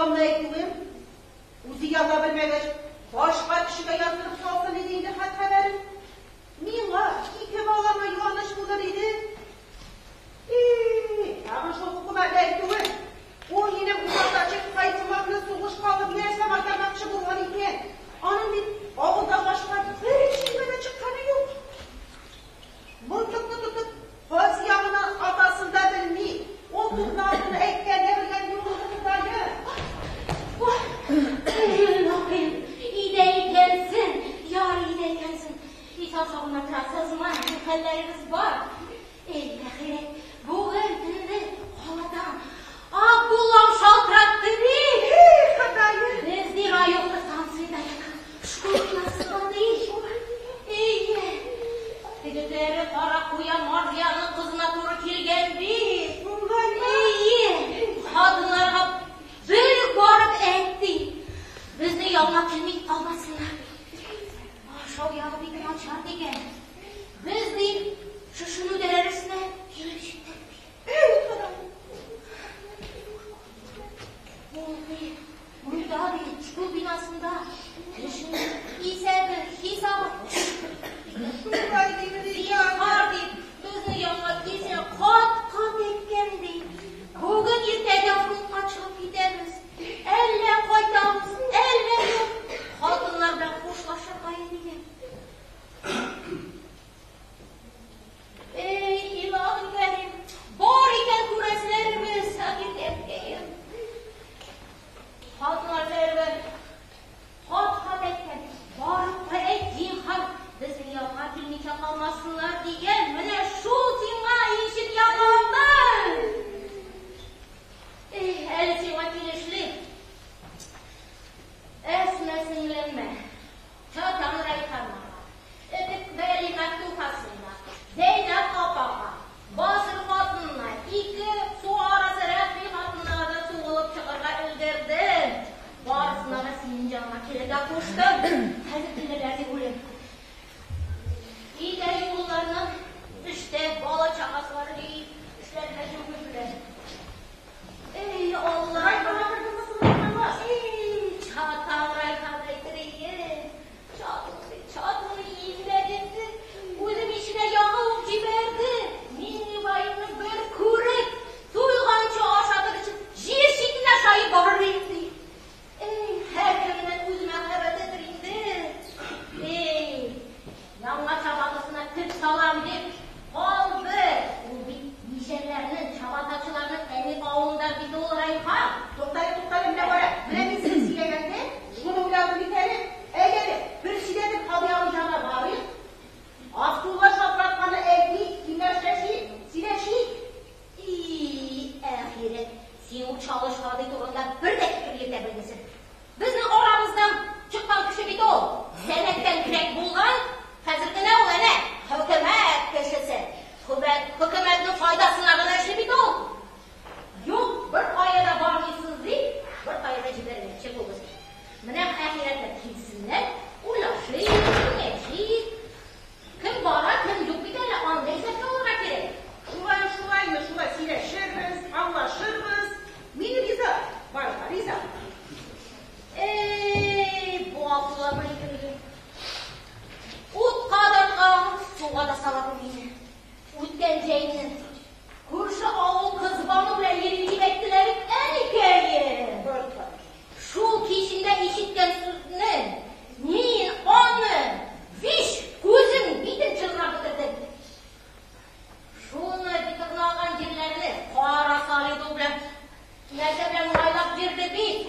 Абдулламны әйтүем, үзе яза белмәгәч, башка кешегә яздырып салсын иде инде хат хәбәрен. Миңа, ике балама юаныч булыр иде. И, тагын шул хөкүмәт әйтүе. Ул минем умартачы Кайтумакны сугышка алып нәрсә майтармакчы булган икән. Аның бит авылда башка бер җиргә дә чыкканы юк. Мылтыкны тотып, каз ягына атасын да белми. Ул тупны атын әйткәндә белгән юк инде Ходаем. Илаһим, өйдә икәнсең, яр өйдә икәнсең. Исән-сау гына торасызмы? Хәлләрегез бар? Эй, әхирәт, бүген төнне каладан Абдуллам шалтыратты бит. Эй, Ходаем! Без ди районка станциядә ятабыз. Школа бинасында ди. Әйе. Теге тәре кара куян Марзияның кызына туры килгән бит. Әйе. Хатыннарга бер барып әйт ди. Безне яңа килми калмасыннар ди. Ашау ягы бик начар дигән. Без ди шешенү дәрәҗәсенә килеп җиттек ди. Эй, Ходаем! Ул ди, монда ди, школ бинасында кешенең исәбе, хисабы. Шулай димени, Зинһар дип, безне яңа килсен кат-кат әйткән ди. Бүген иртәгә фронтка чыгып китәбез. Әллә кайтабыз, әллә юк. Хатыннар белән хушлашырга дигән. Эй, илаһым кәрим, бар икән күрәселәребез, әхирәткәем. Хатыннар бәрбер кат-кат әйткән, барып та әйт, зинһар, безнең янга килмичә калмасыннар дигән, менә шул сиңа ишек ягыннан. Эй, әле сиңа килешле. Әсмә сеңлемә, Чатан Райханага, Этекбәли Мәфтухасына, Зәйнәп апага, Басыр хатынына, ике су арасы Рәхми хатынына да сугылып чыгарга өлгердем. Барысына да синең яныңа килергә куштым. Хәзер килерләр дип уйлыйм. Өйдә юлларның эштә бала чагасы бар ди, эшләргә җүгерделәр. Эй, Алла! Райхана кердеңме соң, Райхана? Эй, Чатан Райхан әйтер ие. Чатылый, чатылый имләгенде. Үзем ишенә ягы ук җибәрде. Миңлебаемны бер күреп, туйганчы ашатыр өчен җир читенә шаеп барыр идем ди. Эй, һәркемнең үз мәхәббәтедер инде. Эй, яңа чабатасына төп салам дип калды. Ул бит мишәрләрнең, чабатачыларның әни авылында бит ул Райхан. Туктале, туктале, менә кара. Менә мин сине сөйләгәндә, шуны уйладым бит әле. Әйдә әле, бер сөйләтеп Һади абый янына барыйк. Абдулла шалтыратканны әйтик, киңәшләшик, сөйләшик. И, әхирәт, син ул Чалыш Һади турында бер дә фикер йөртә белмисең. Безнең арабыздан чыккан кеше бит ул. Сәнәктән көрәк булган, хәзер генә ул әнә хөкүмәт кешесе. Хөкүмәтнең файдасына гына эшли бит ул. Юк, бер кая да бармыйсыз дип, бер кая да җибәрмәкче бу безне. Менә әхирәтләр килсеннәр, уйлашыйк, киңәшик. Кем бара, кем юк бит әле, аны да исәпкә алырга кирәк. Шулай, шулаймы, шулай сөйләшербез, аңлашырбыз. Мин риза, барырга риза. Эй, бу Абдулла бер Утка да тыга, суга да сала бу мине. Үткән җәйне күрше авыл Кызбану белән йөри дип әйттеләр бит, әникәем. Шул кичендә ишеткән сүзне мин аны вич күзен битен чорнап бетердем. Шуны бит тырнаган җирләрне кара солидол белән нәрсә белән майлап йөрде бит.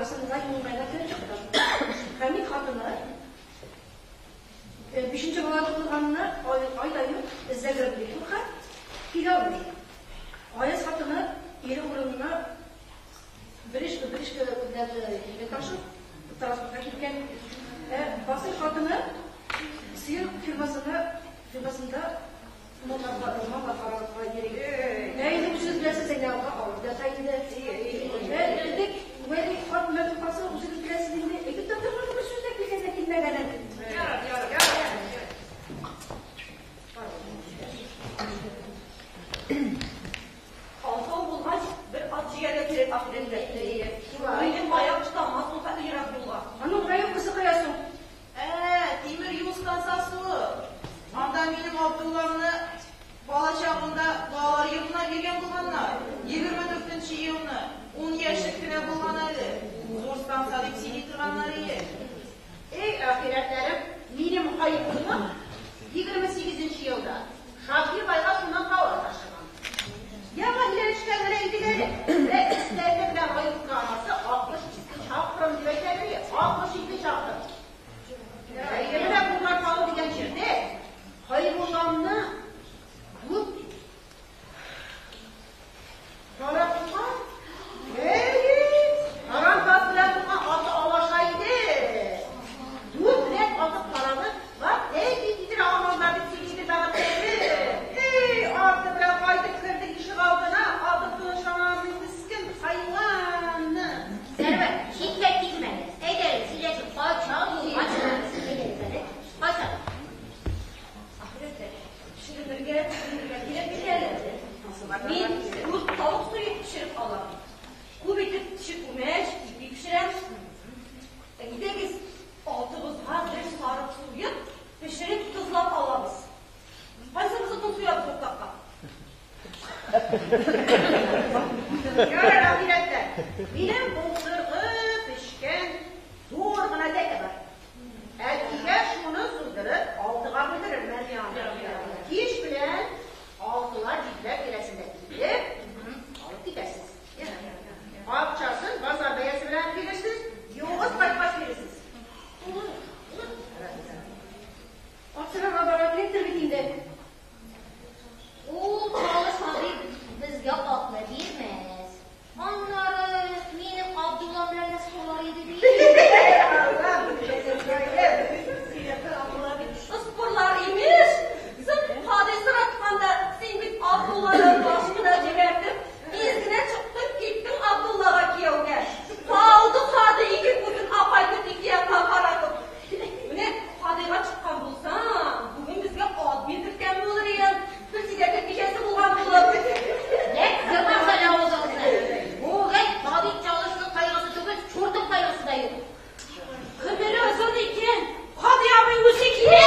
Барысын да юлмайга кереп чыктым. Хәмит хатыны бишенче бала тотылганына ай да юк, эзләргә бик курка, килә алмый. Аяз хатыны ире урынына бериш белән ташып транспортка киткән. Басыр хатыны сыер фирмасында маллар карарга йөри. Ә инде үзегез беләсез, инде авырда инде. Элек Вәли хат мәтукасы үзегез беләсез инде. Әйтеп тә тормадым, бер сүз дә килгәндә килмәгәнен. Ярар, ярар, ярар. Алтау булгач, бер ат җигәргә кирәк ахирәттә. Минем аяк чыдамас ул хәтле ерак юлга. Аның районкасы кая соң? Тимер юл станциясе. Анда минем Абдулламны бала чагында балалар йортына биргән булганнар. 24 елны, 10 яшьлек кенә булган әле. Зур станция дип сөйли торганнар иде. Эй, ахирәтләрем, минем Хайбуллам 28 елда Шакир байга шуннан тауар ташыган. Яңа өйләнешкән генә идек әле. Менә Эстәрле белән Районка арасы 62 чакрым дип әйтәләр, 62 чакрым. Менә Булгар тавы дигән җирдә Хайбулламны дүрт кара туган. Әйе, тарантас белән туган аты алаша иде. Дүрт рәт атып карады, бак, әй, китер алмазлар дип сөйли бәгырькәе. Эй, арты белән кайтып керде ишегалдына, атып тынышаман мескен хайванны. Сәрвәр, читкә китмәгез. Әйдәгез, сөйләшеп, кайчан юлга чыгабыз? Әйдәгез әле. Кайчан? Ахирәттә, пешеренергә, пешеренергә кирәк бит әле. Мин дүрт тавык суеп пешереп алам. Күп итеп төче күмәч, ипи пешерәм. Әйдәгез, алтыбызга бер сарык суеп, пешереп тозлап алабыз. Кайсыбызны суябыз уртакка? Ярар, ахирәттә. Минем былтыргы пешкән зур гына тәкә бар. Әтигә шуны суйдырып, алтыга бүлдерермен. Кич белән алтылар җиделәр тирәсендә килеп, алып китәрсез. Акчасын базар бәясе белән бирерсез, югыз кайткач бирерсез. Ат сорарга бара кирәктер бит инде. Ул Чалыш абый безгә атны бирмәс. Аннары минем Абдулла белән дә спорлар иде бит. Спорлар имеш. Син Һади соратканда, син бит Абдулладан баш кына җибәрдең. Тиз генә чыктың, киттең Абдуллага кияүгә. Калды Һади ике күзен апайтып, ике якка каратып. Менә Һадига чыккан булсаң, бүген безгә ат бирдерткән булыр идең. Председатель кичәсе булган булыр. Ләк зырмагыз әле авызыгызны. Бүген Һади Чалышның кайгысы түгел, чуртың кайгысы да юк. Гомере озын икән. Һади абый үзе килә.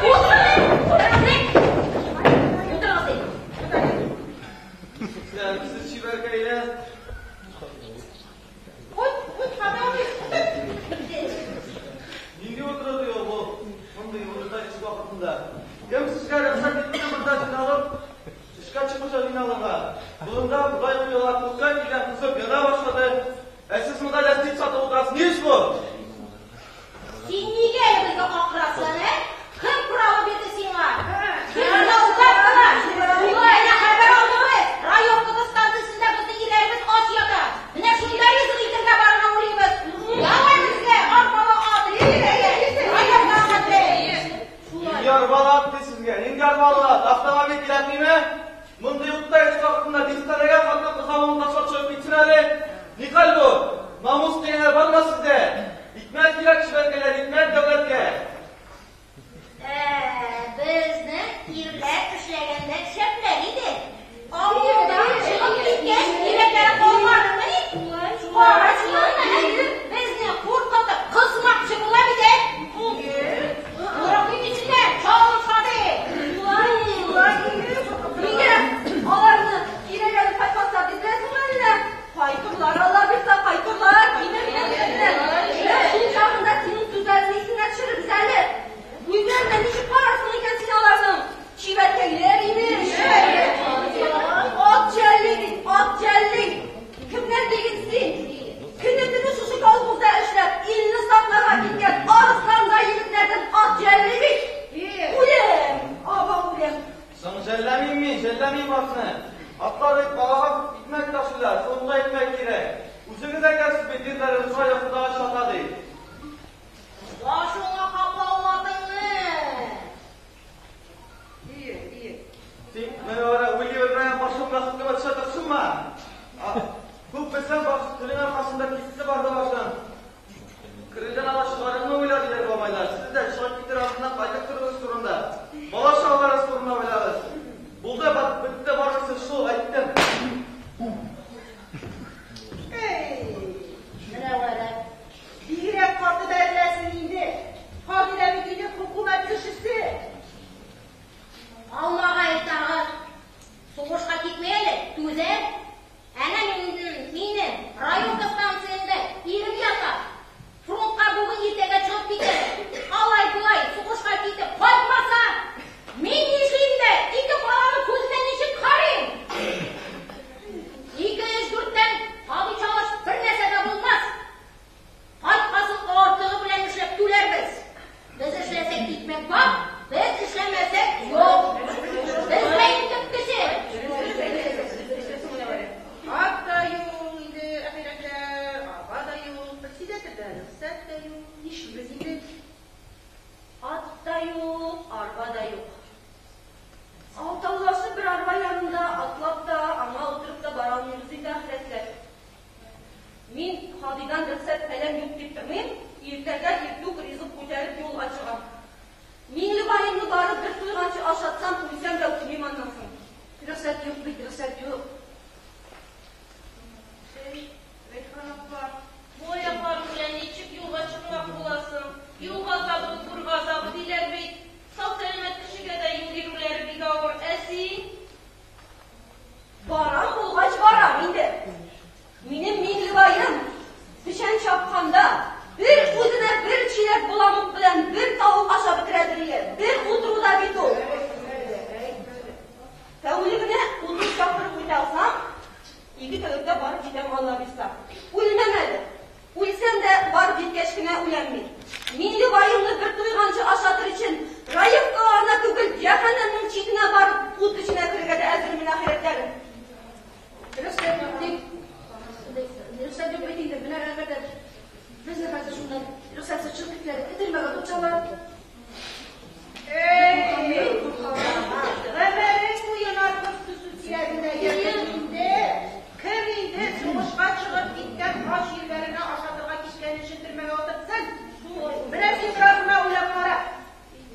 Утырыгыз, утырыгыз. Исәнмесез, чибәркәйләр. Ут, ут, Һади абый. Нинди утырды юл бу? Мондый урында эш вакытында. Кем сезгә рөхсәт итте монда җыйналып, эшкә чыкмыйча жыйналырга? Болында бодай куела, күктән килгән кызып яна башлады. Ә сез монда ләззәт сатып утырасыз. Ни эш бу? Син нигә әле безгә акырасың, ә? Кем право бирде сиңа? Кем наукат була? Шулай әнә хәбәр алдыгыз. Районкада станциясендә безнең ирләребез ач ята. Менә шунда ризык итәргә барырга уйлыйбыз. Давай безгә арбалы ат итәргә. Районга хәтле. Нинди арбалы ат ди сезгә? Нинди арбалы ат? Автомобиль кирәкмиме? Мондый утта эш вакытында дистәләгән хатын кыз авылын ташлап чыгып китсен әле. Ни хәл бу? Намус дигәннәр бармы сездә? Икмәк кирәк чибәркәйләр, икмәк дәүләткә. Безнең ирләр эшләгәндә шәпләр иде. Авылдан чыгып киткәч, кирәкләре калмадымыни? Кара шулай, безне куркытып, кысмакчы була бит, ә? Курыкмый эчендә, Чалыш абый. Нигә аларны кирәгән кайтмаслар дип беләсеңме әллә? Кайтырлар, Алла бирсә, кайтырлар. Мине, мине, мине. Менә шул чагында синең сүзләреңне исеңә төшерербез әле. Үзләренә ничек карарсың икән син аларның? Чибәркәйләр имеш. Ат җәлли бит, ат җәлли. Кемнән диген син? Жәлләмим атны. Атлар бит балага икмәк ташыйлар, шунда икмәк кирәк. Үзегез әйтәсез бит, ирләр ризыга йокыда чата ди. Башыңа каплау атыңны. Ие, ие. Син Мөнәвәрә уйлый белмәгән башың белән хөкемгә төшә торсынмы? Күп белсәң, баш телең аркасында китте барды башың. Керелдән ала чыгарыңны уйла, диләр бабайлар. Сез дә чыгып китер алдыннан кайтып торыгыз турында. Бала чагаларыгыз турында уйлагыз. Булды, бетте, барысы шул, әйттем. Эй, Мөнәвәрә, бигрәк каты бәреләсең инде. Һади да бит инде хөкүмәт кешесе. Алмагай тагы. Сугышка китми әле, түзәр. Әнә минем районка станциясендә ирем ята. Фронтка бүген иртәгә чыгып китәр. Алай-болай сугышка китеп кайтмаса, мин нишлим дә, ике баланың күзенә ничек карыйм? 2, 3, 4-тән Һади Чалыш бер нәрсә дә булмас. Кайткасын артыгы белән эшләп түләрбез. Без эшләсәк икмәк бар, без эшләмәсәк юк. Безгә инде кеше. Ат та юк инде, әхирәтләр, арба да юк, председательдә рөхсәт тә юк. Нишлибез инде? Ат та юк, арба да юк. Алтаулашып бер арба янында атлап та, аңа утырып та бара алмыйбыз инде, әхирәтләр. Мин Һадидан рөхсәт фәлән юк дип тормыйм, иртәгә иртүк ризык күтәреп юлга чыгам. Миңлебаемны барып бер туйганчы ашатсам, үлсәм дә үкенмим аннан соң. Рөхсәт юк бит, рөхсәт юк. Эй, Рәйхан апа, бу аякларың белән ничек юлга чыкмак буласың? Юл газабы, гүр газабы диләр бит. Сау сәламәт кешегә дә юл йөрүләре бик авыр. Ә син? Барам булгач барам инде. Минем Миңлебаем печән чапканда бер үзенә бер чиләк боламык белән бер тавык ашап бетерәдер ие. Бер утыруда бит ул. Тәүлегенә 30 чакрым үтә алсам, ике тәүлектә барып җитәм Алла бирса. Үлмәм әле. Үлсәм дә барып җиткәч кенә үләм мин. Миңлебаемны бер туйганчы ашатыр өчен Раевка гына түгел, җәһәннәмнең читенә барып ут эченә керергә дә әзермен, ахирәтләрем. Рөхсәт юк дип. Рөхсәт юк бит инде. Менә әгәр дә безне хәзер шуннан рөхсәтсез чыгып китәләр, этелмәгә тотсалар. Эй, гомерең буена кыз төсү кирәгенә йөрдең инде. Кем инде сугышка чыгып киткән ач ирләренә ашатырга киткән өчен төрмәгә утыртсын? Менә син бераз гына уйлап кара.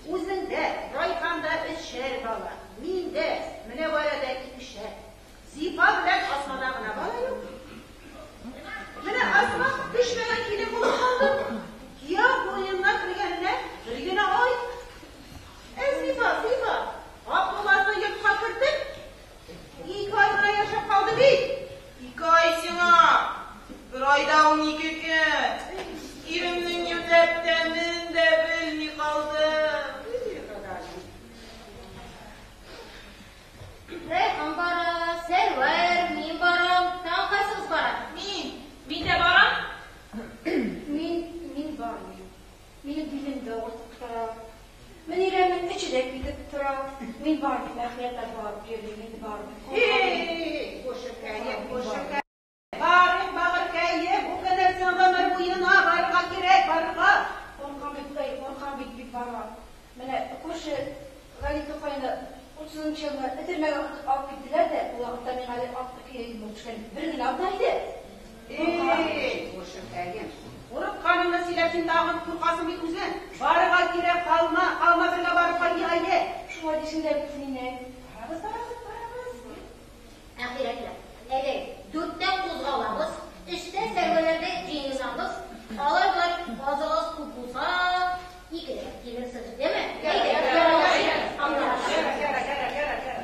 Үзеңдә, Райханда өчәр бала, миндә, Мөнәвәрәдә икешәр. Зифа белән Асмада гына бала юк. Менә Асма төшмәгән килен булып калды. Кияү куенына кергәненә бер генә ай. Ә Зифа, Зифа, Абдулласы йортка кертеп, 2 ай гына яшәп калды бит. 2 ай сиңа. Бер айда 12 көн. Иремнең юньләп тәмен дә белми калдым. Рәйхан бара, Сәрвәр, мин барам, тагын кайсыгыз бара? Мин, мин дә барам. Мин бармыйм. Минем билем дә авыртып тора. Мөнирәмнең эче дә китеп тора. Мин бармыйм, әхирәтләр барып йөрим, мин бармыйм. Эй, күршекәем, күршекәем. Барыйк, бабыркәем, үкенерсең гомер буена, барырга кирәк, барырга. Куркам бит, Ходай, куркам бит, бик барырга. Менә күрше Гали Тукайны 30 елны этелмәгә алып киттеләр дә, ул вакытта миңа әле атты кире булып төшкән бер генә атна иде. Эй, күршекәем, курыкканыңны сөйләп син тагын куркасың бит үзең. Барырга кирәк, калма, калма бергә барып кайтыйк әйдә. Шулай дисең дә бит мине. Барабыз, барабыз, барабыз. Әхирәтләр, әйдә, 4-тә кузгалабыз, 3-тә Сәрвәләрдә җыелабыз. Алай болай азыгыз күп булса, 2-дә килерсез, дәме? Әйдә, Яра, яра, яра, яра, яра.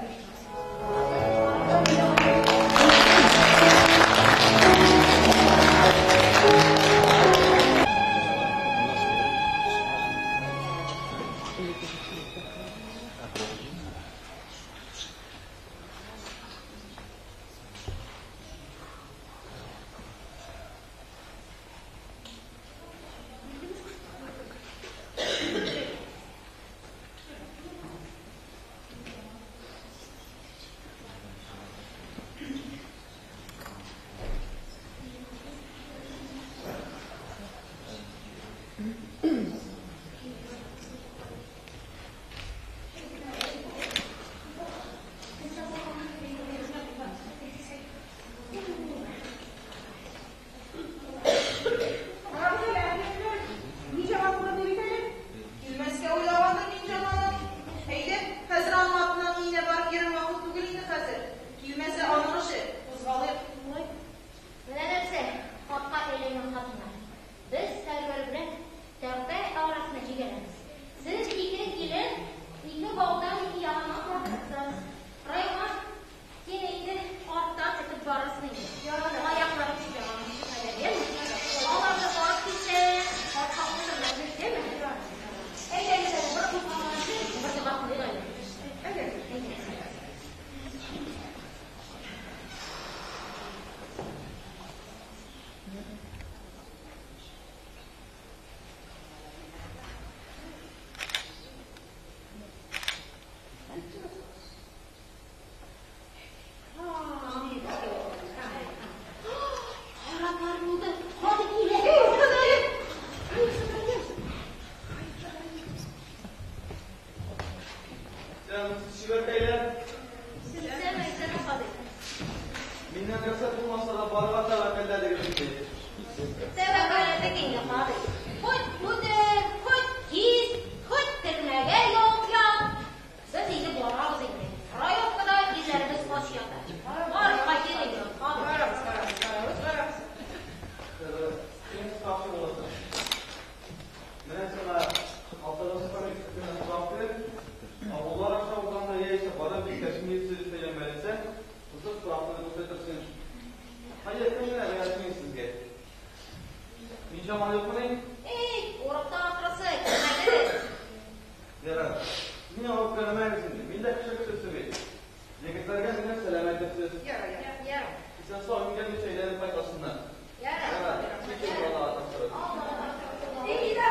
Ярар, ярар. Ярар. Исән-сау имгәнмичә әйләнеп кайтасыннар. Ярар. Ярар. Китик, Аллага тапшырып. Аллага тапшырып.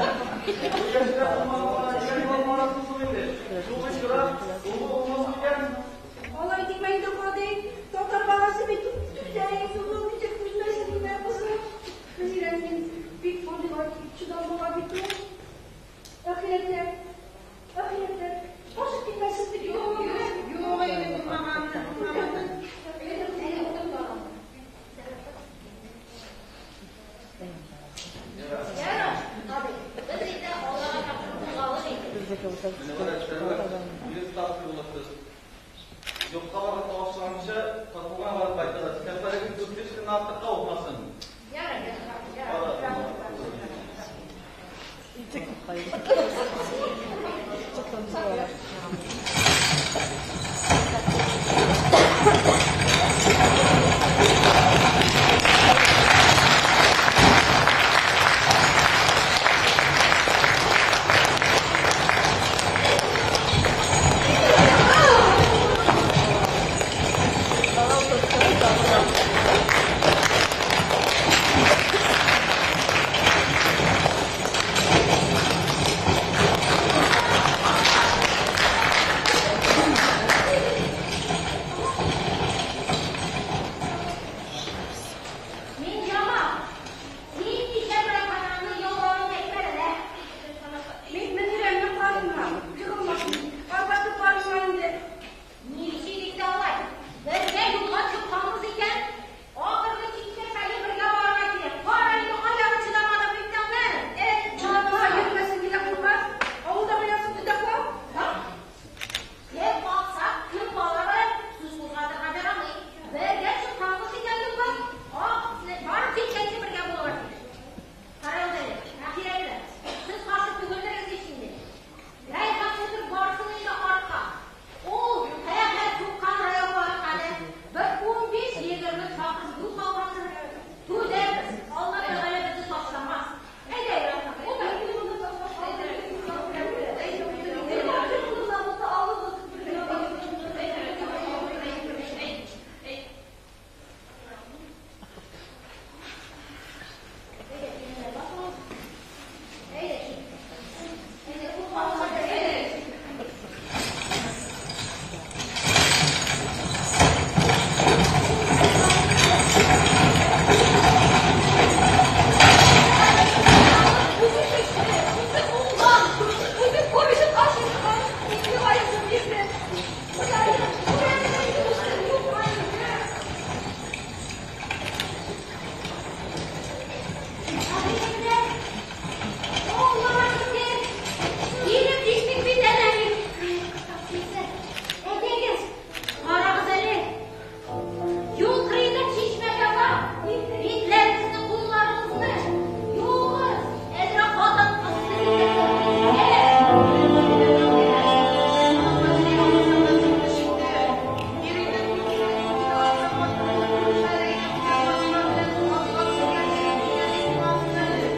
Яшьләр булмаган, яшь булмаган соң инде. Юл ерак, улы булмас микән? Алай димә инде, Һади. Татар баласы бит түзә, юлын китеп түзмәсен димә, кызым. Мөнирәнең бик мондыйга чыдам була бит ул. Ахирәттә, ахирәттә, башы китмәсен дип Юк, юк, юк инде булмаганны, булмаганны. Ярар, Һади. Без инде Аллага тапшырып кузгалыйк инде. Менә менә эшләре йөз тапкыр булырсыз. Юкка барып тавышланмыйча, татуга барып кайтыгыз. Сәфәрегез дүрт-биш көннән артыкка узмасын. Ярар, ярар, ярар. Мин яма. Син кичә Райхананы ялганын әйтмәдең, ә? Мин Мөнирәнең карына, егылмасын, арбасы барма инде. Ничек инде алай? Бергә юлга чыкканбыз икән, ахыргы чиккә хәле бергә барырга кирәк. Кара инде, аягы чыдамады бит аның. Эй, чыдамаса йөрмәсен генә курка. Авылда гына төтә куа. Кем аксак, кем бала сүз кузгатырга ярамый. Бергә чыкканбыз икән юлга, барып җиткәнче бергә булырга тиеш. Карагыз әле, ахирәтләр, сез каршы түгелдерегез ич инде. Рәйхан утырып барсын инде артка. Ул хәбәр суккан районга кадәр бер 15-20 чакрым юл калгандыр. Түзәрбез, Алла Тәгалә безне ташламас. Әйдә, Рәйхан, утыр. Килеп җиттек бит әнә. Әйдәгез, карагыз әле. Юл кырыенда чишмә ята. Битләрегезне, кулларыгызны юыгыз. Әзрәк хатын-кыз Иреңнең күңелен асрамасын, күршеләргә машина белән азлап сөйләшергә дигән ихтималсыз әле.